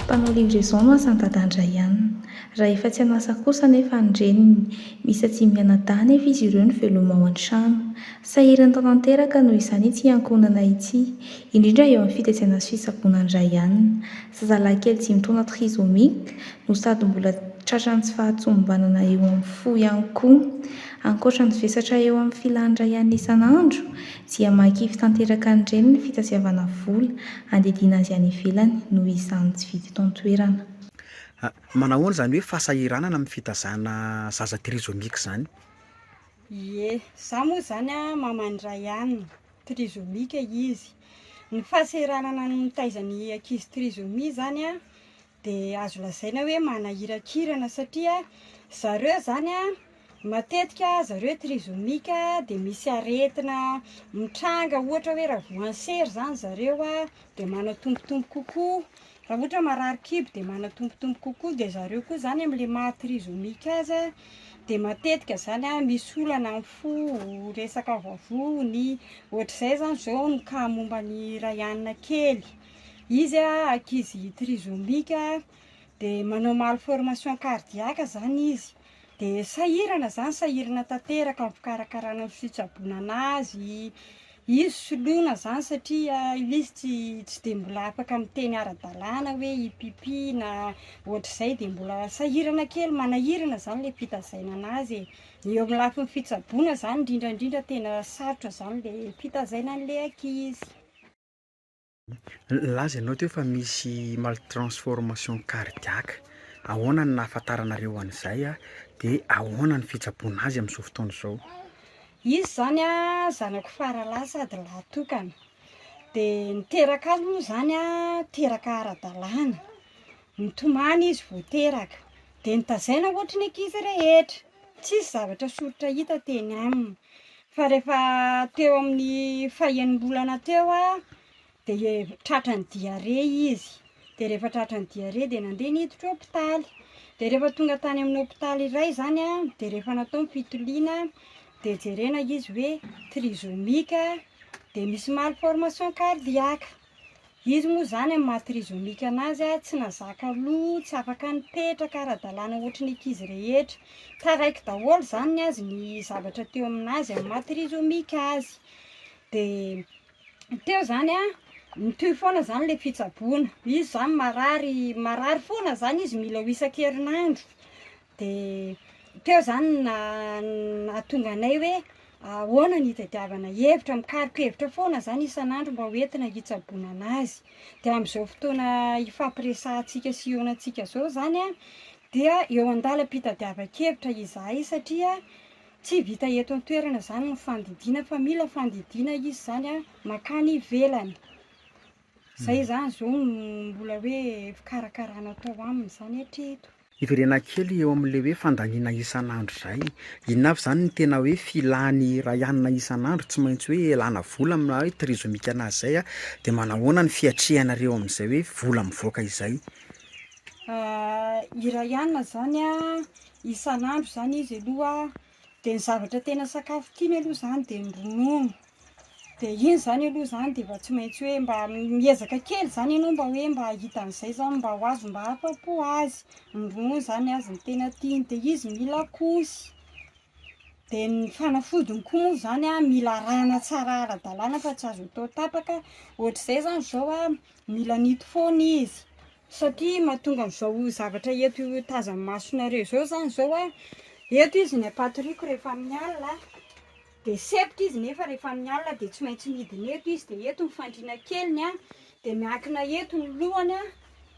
Mpanao livraison no asan'i dadan-dRayan. Raha efa tsy an'asa kosa anefa ny reniny. Miisa dimy mianadahy anefa izy ireo no veloma ao an-trano. Sahirana tanteraka noho izany ity ankohonana ity, indrindra eo amin'ny fitaizana sy fitsaboana an-dRayan. Zazalahy kely dimy taona trisomique no sady mbola tratran'ny tsy fahatomombanana eo amin'ny fo ihany koa. Ankoatra ny vesatra eo amin'ny filan'ny Rayan isan'andro dia mahakivy tanteraka ny reniny ny fitadiavana vola handidiana azy any ivelany noho izany tsy vita eto an-toerana. Manahoana izany hoe fahasahiranana amin'ny fitazana zaza trisomique izany? Ie, za moa izany a maman'i Rayan, trisomique izy. Ny fahasahiranana mitaiza ny ankizy trisomie izany a dia azo lazaina hoe manahirakirana satria zareo izany a matetika zareo trisomique dia misy aretina mitranga ohatra hoe raha voan'ny sery izany zareo a dia manatombotombo kokoa, raha ohatra marary kibo dia manatombotombo kokoa, dia zareo koa izany amin'ilay maha trisomique azy a dia matetika izany a misy olana amin'ny fo, resaka vavony, ohatr'izay izany izao ny cas momba an'i Rayan kely. Izy ankizy trisomique dia manao malformation cardiaque zany izy, dia sahirana zany, sahirana tanteraka amin'ny fikarakarana ny fitsaboana anazy, izy soloina zany satria izy tsy tsy dia mbola afaka miteny ara-dalàna hoe hipipi na ohatr'izay dia mbola sahirana kely, manahirana zany le fitazaina anazy e, eo amin'ny lafiny fitsaboana zany indrindra indrindra tena sarotra zany le fitazaina an'le ankizy. Nilaza ianao teo fa misy maltransformation cardiaque, ahoana no nahafantaranareo an'izay dia ahoana ny fitsaboana azy amin'izao fotoana izao? Izy izany an, zanako faralahy sady lahy tokana, dia niteraka azy moa izany an, teraka ara-dalàna, nitomany izy vao teraka, dia notazaina ohatry ny ankizy rehetra, tsisy zavatra soritra hita teny aminy. Fa rehefa teo amin'ny faha-enim-bolana teo aho dia tratran'ny diarrhée izy, dia rehefa tratran'ny diarrhée dia nandeha niditra hopitaly, dia rehefa tonga tany amin'ny hopitaly iray izany aho dia rehefa natao ny fitiliana dia jerena izy hoe trisomique dia misy malformation cardiaque. Izy moa izany amin'ny maha trisomique anazy tsy nazaka loha, tsy afaka nipetraka ara-dalàna ohatry ny ankizy rehetra. Taraiky daholo izany ny azy ny zavatra teo aminazy amin'ny maha trisomique azy. Dia teo izany an, mitohy foana izany ilay fitsaboana. Izy izany marary, marary foana izany izy mila ho isan-kerinandro. Dia teo izany no nahatonga anay hoe ahoana ny hitadiavana hevitra, mikaroka hevitra foana izany isan'andro mba ho entina hitsaboana an'azy. Dia amin'izao fotoana ifampiresahantsika sy ihaonantsika izao izany an, dia eo an-dalam-pitadiavan-kevitra izahay satria tsy vita eto an-toerana izany ny fandidiana fa mila fandidiana izy izany an, mankany ivelany. Izay izany izao no mbola hoe fikarakarana atao aminy izany hatreto. Hiverena kely eo amin'ilay hoe fandaniana isan'andro izay. Inona avy izany no tena hoe filan'i Rayanna isan'andro tsy maintsy hoe ialana vola amin'ny maha hoe trisomique anazy izay a? Dia manahoana ny fiatrehanareo amin'izay hoe vola mivoaka izay? I Rayanna izany a, isan'andro izany izy aloha dia ny zavatra tena sakafo tiany aloha izany dia ny ronono. Dia iny izany aloha izany dia efa tsy maintsy hoe mba miezaka kely izany ianao mba hoe mba hahita an'izay izany mba ho azo mba hahafa-po azy. Ny ronono izany azy no tena tiany, dia izy mila kosy. Dia ny fanafodiny koa moa izany an, mila arahana tsara ara-dalàna fa tsy azo atao tapaka. Ohatr'izay izany izao an, mila nito foana izy satria mahatonga an'izao zavatra eto tazan'ny masonareo izao izany izao an, eto izy ny ampatoriako rehefa amin'ny alina Dia sempotra izy nefa rehefa amin'ny alina dia tsy maintsy midina eto izy dia eto ny fandriana keliny an, dia miankina eto ny lohany an,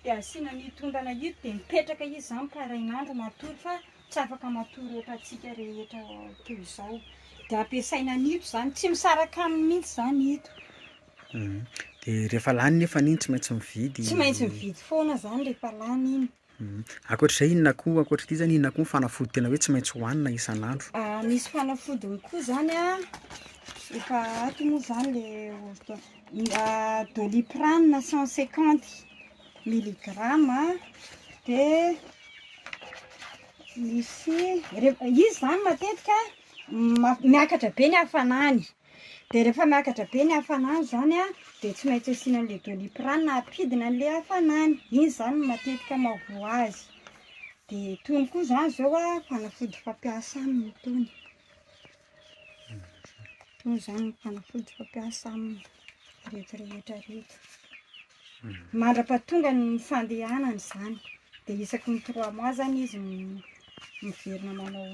dia asiana an'io tondana io dia mipetraka izy izany mparainandro matory fa tsy afaka matory ohatrantsika rehetra toy izao. Dia ampiasaina an'ito izany, tsy misaraka aminy mihitsy izany ito. Dia rehefa lany nefa iny tsy maintsy mividy. Tsy maintsy mividy foana izany rehefa lany iny. Ankoatr'izay inona koa, ankoatr'ity zany inona koa ny fanafody tena hoe tsy maintsy hohanina isan'andro? Misy fanafodiny koa zany an, efa ato moa zany le ordonnance, doliprane 150 milligramme de misy, rehefa, izy zany matetika ma- miakatra be ny hafanany. Dia rehefa miakatra be ny hafanany izany an, dia tsy maintsy asiana an'ilay doliprane hampidina an'ilay hafanany. Iny izany no matetika mahavoa azy. Dia itony koa izany izao an, fanafody fampiasa aminy itony. Itony izany ny fanafody fampiasa aminy, ireto rehetra ireto. Mandra-pahatonga ny fandehanany izany. Dia isaky ny trois mois izany izy miverina manao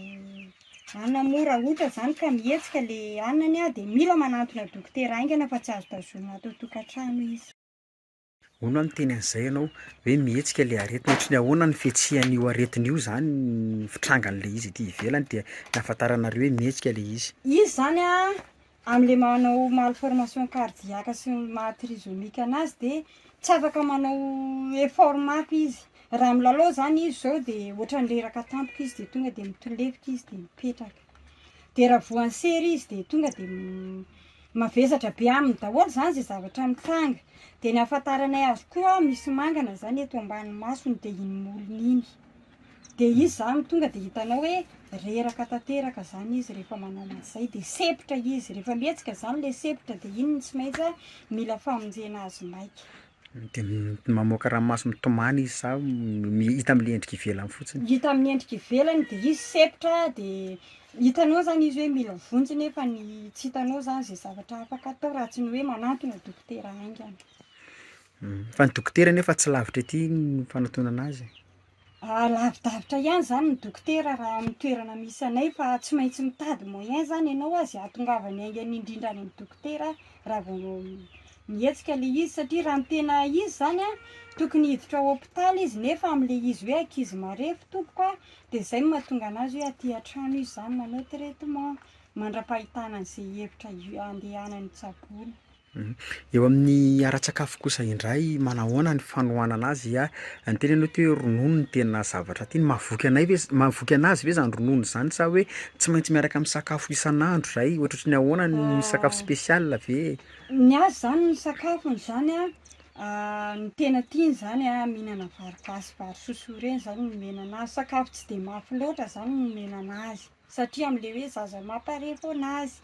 anona moa raha ohatra izany ka mihetsika ilay anany dia mila manantona dokotera haingana fa tsy azo tazomina ato an-tokantrano izy. Hono aho niteny an'izay ianao hoe mihetsika ilay aretina, ohatry ny ahoana ny fihetsehan'io aretina io izany, ny fitrangan'ilay izy ety ivelany dia ny ahafantaranareo hoe mihetsika ilay izy? Izy izany an, amin'ilay manao malformation cardiaque sy ny maha trisomique anazy dia tsy afaka manao effort mafy izy. Raha milalao izany izy izao dia ohatran'ny reraka tampoka izy dia tonga dia mitolefika izy dia mipetraka. Dia raha voan'ny sery izy dia tonga dia mavesatra be aminy daholo izany izay zavatra mitranga. Dia ny ahafantaranay azy koa misy mangana izany eto ambany masony dia iny molony iny. Dia izy izany tonga dia hitanao hoe reraka tanteraka izany izy rehefa manao an'izay dia sempotra izy. Rehefa mihetsika izany ilay sempotra dia iny no tsy maintsy mila famonjena azy maika. Dia mamoaka ranomaso mitomany izy sa hita amin'ilay endrika ivelany fotsiny? Hita amin'ny endrika ivelany dia izy sempotra dia hitanao izany izy hoe mila vonjy nefa ny tsy hitanao izany izay zavatra afaka atao raha tsy ny hoe manantona dokotera haingana. Fa ny dokotera nefa tsy lavitra ety ny fanatonana azy? Lavidavitra ihany izany ny dokotera raha amin'ny toerana misy anay fa tsy maintsy mitady moyen izany ianao azy hahatongavany haingana indrindra any amin'ny dokotera raha vao mihetsika ilay izy satria raha ny tena izy izany an, tokony hiditra hopitaly izy nefa amin'ilay izy hoe ankizy marefo tompoko an, dia izay no mahatonga an'azy hoe aty an-trano izy izany manao traitement mandra-pahitana an'izay hevitra handehanany tsaboina. Eo amin'ny ara-tsakafo kosa indray, manahoana ny fanohanana azy a? Niteny ianao teo hoe ronono no tena zavatra tiany, mahavoky anay ve, mahavoky anazy ve zany ronono zany sa hoe tsy maintsy miaraka amin'ny sakafo isan'andro zay, ohatrohatry ny ahoana ny sakafo spécial ve? Ny azy zany ny sakafony zany a, ny tena tiany zany a mihinana vary gasy vary sosoa ireny zany no omena anazy, sakafo tsy de mafy loatra zany no omena anazy. satria amle hoe zaza mamparefo anazy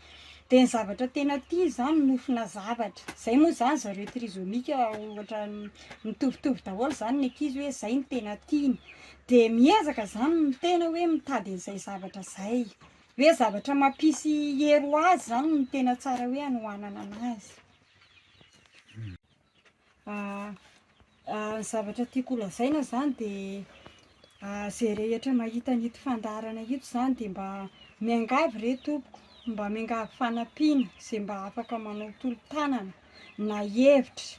de ny zavatra tena tiany zany nofona zavatra, zay moa zany zareo trisomique ohatran'ny mitovitovy daholo zany ny ankizy hoe zay no tena tiany, de miezaka zany ny tena hoe mitady an'izay zavatra zay, hoe zavatra mampisy hery ho azy zany no tena tsara hoe hanohanana anazy. Ny zavatra tiako ho lazaina zany de zay rehetra mahita an'ito fandaharana ito zany de mba miangavy re tompoko, mba miangavy fanampiana zay mba afaka manao tolo-tanana na hevitra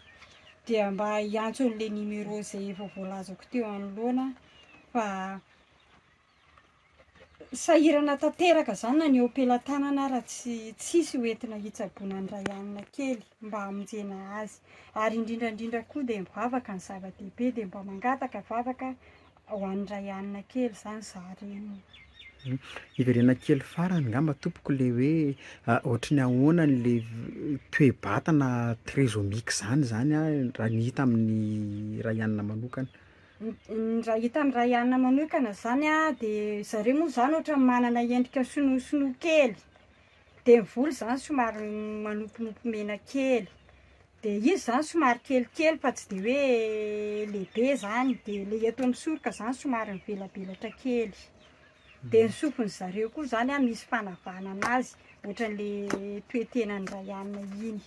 dia mba hiantso an'le numéro zay efa voalazako teo anoloana fa Sahirana tanteraka zany na ny eo am-pelatanana ara tsy tsisy ho entina hitsaboana an'i Rayanina kely mba hamonjena azy. Ary indrindra indrindra koa dia mivavaka ny zava-dehibe dia mba mangataka vavaka ho an'i Rayanina kely zany za reniny. Hiverenana kely farany ngamba tompoko le hoe ohatry ny ahoana le toe-batana trisomique zany zany an raha ny hita amin'i Rayanina manokana. Ny raha hita amin'ny Rayanina manokana zany a, de zareo moa zany ohatran'ny manana endrika sinoa sinoa kely, de ny volo zany somary manopinopy mena kely, de izy zany somary kelikely fa tsy de hoe lehibe zany, de le eto amin'ny soroka zany somary mivelabelatra kely, de ny sofin'ny zareo koa zany a misy fanavanana azy ohatran'le toe-tenan'i Rayanina iny,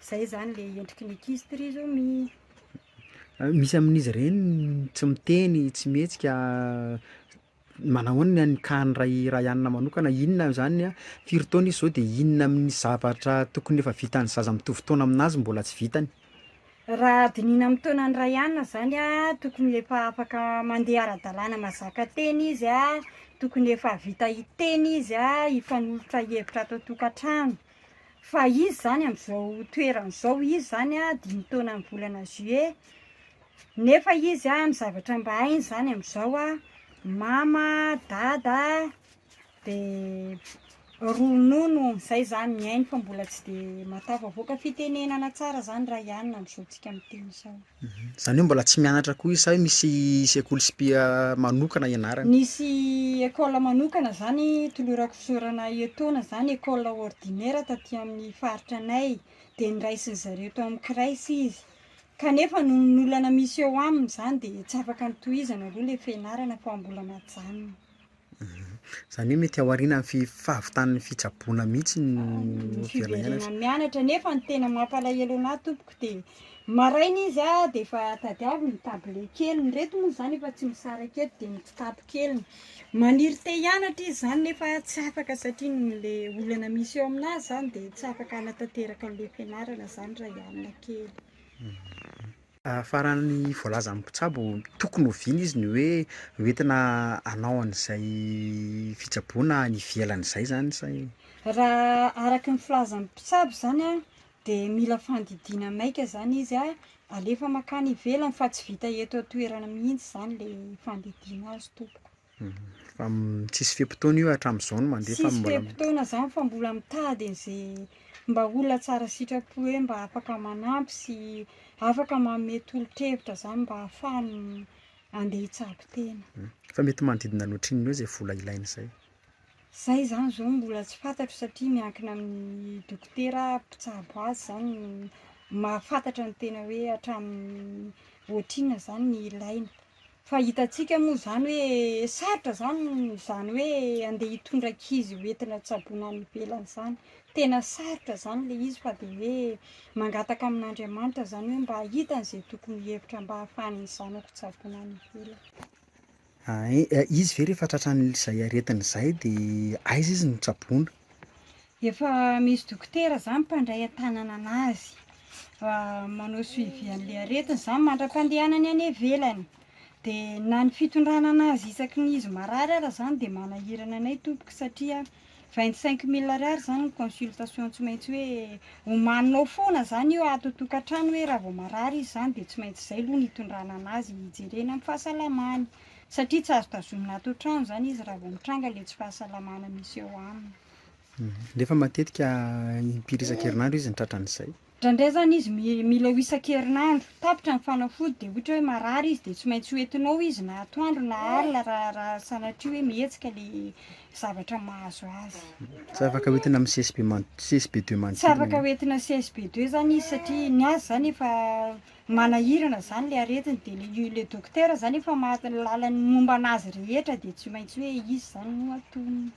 zay zany le endriky ny ankizy trisomie. Misy amin'izy ireny tsy miteny, tsy mihetsika, manahoana ny an'ny cas an'i Ray- Rayanina manokana, inona zany a, firy taona izy zao de inona amin'ny zavatra tokony efa vitan'ny zaza mitovy taona aminazy mbola tsy vitany? Raha dinihina amin'ny taonan'i Rayanina zany a, tokony efa afaka mandeha ara-dalàna mazaka tena izy a, tokony efa vita hiteny izy a, hifanolotra hevitra ato an-tokantrano. Fa izy zany amin'izao toerana izao, izy zany a dimy taona amin'ny volana juillet, nefa izy a ny zavatra mba hainy zany amin'izao a, mama, dada, de. Ronono, izay izany ny hainy fa mbola tsy dia mahatafavoaka fitenenana tsara izany raha i Anna amin'izao tsika miteny izao. Izany hoe mbola tsy mianatra koa izy sa hoe misy sekoly spi manokana ianarany? Nisy école manokana izany tolorako fisaorana etoana izany, école ordinaire taty amin'ny faritra anay, dia noraisin'ny zareo tao amin'ny CRES izy. Kanefa noho ny olana misy eo aminy izany dia tsy afaka notohizana aloha ilay fianarana fa mbola najanona. Izany hoe mety aorianan'ny fi- fahavitan'ny fitsaboana mihitsy no Ny hiverina hianatra. fiverenany mianatra nefa ny tena mampalahelo anah tompoko dia maraina izy a dia efa tadiaviny ny table keliny, ireto moa izany efa tsy misaraka eto dia ny kitapo keliny, maniry te hianatra izy izany nefa tsy afaka satria noho le olana misy eo aminazy izany dia tsy afaka hanatanteraka an'ilay fianarana izany raha i Anna kely. Fa raha ny voalazan'ny mpitsabo, tokony oviana izy no hoe hoentina hanao an'izay fitsaboana any ivelany izay zany sa inona? Raha araka ny filazan'ny mpitsabo izany an, dia mila fandidiana maika izany izy an, alefa mankany ivelany fa tsy vita eto an-toerana mihitsy izany ilay fandidiana azy tompoko. Fa tsisy fe-potoana io hatramin'izao no mandeha fa Tsisy mbola. fe-potoana izany fa mbola mitady an'izay mba olona tsara sitrapo hoe mba afaka manampy sy afaka manome tolo-kevitra izany mba ahafahany andeha hitsabo tena. Fa mety manodidina ny ohatrinona eo izay vola ilaina izay? Izay izany izao mbola tsy fantatro satria miankina amin'ny dokotera mpitsabo azy izany no mahafantatra ny tena hoe hatramin'ny ohatrinona izany ny ilaina. Fa hitantsika moa izany hoe sarotra izany izany hoe andeha hitondra ankizy ho entina tsaboina any ivelany izany. Tena sarotra izany ilay izy fa dia hoe mangataka amin'Andriamanitra izany hoe mba hahita an'izay tokony hevitra mba ahafahan'ny zanako tsaboina any ivelany. Hay, izy ve rehefa tratran'izay aretina izay dia aiza izy no tsaboina? Efa misy dokotera izany mpandray an-tanana anazy, manao suivi an'ilay aretina izany mandra-pandehanany any ivelany. Dia na ny fitondrana anazy isaky ny izy marary ara izany dia manahirana anay tompoko satria 25 mille ariary izany ny consultation tsy maintsy hoe omaninao foana izany io ato an-tokantrano hoe raha vao marary izy izany dia tsy maintsy izay aloha ny hitondrana anazy hijerena ny fahasalamany satria tsy azo tazomina ato an-trano izany izy raha vao mitranga ilay tsy fahasalamana misy eo aminy. Nefa matetika impiry isan-kerinandro izy no tratran'izay. Indraindray izany izy mila ho isan-kerinandro, tapitra ny fanafody dia ohatra hoe marary izy dia tsy maintsy ho entinao izy na atoandro na alina raha raha sanatria hoe mihetsika ilay zavatra mahazo azy. Tsy afaka hoentina amin'ny CSB man- CSB deux Tsy manodidina. afaka hoentina CSB deux izany izy satria ny azy izany efa manahirana izany ilay aretiny dia ilay ilay dokotera izany efa mahalala ny momba an'azy rehetra dia tsy maintsy hoe izy izany no atonina.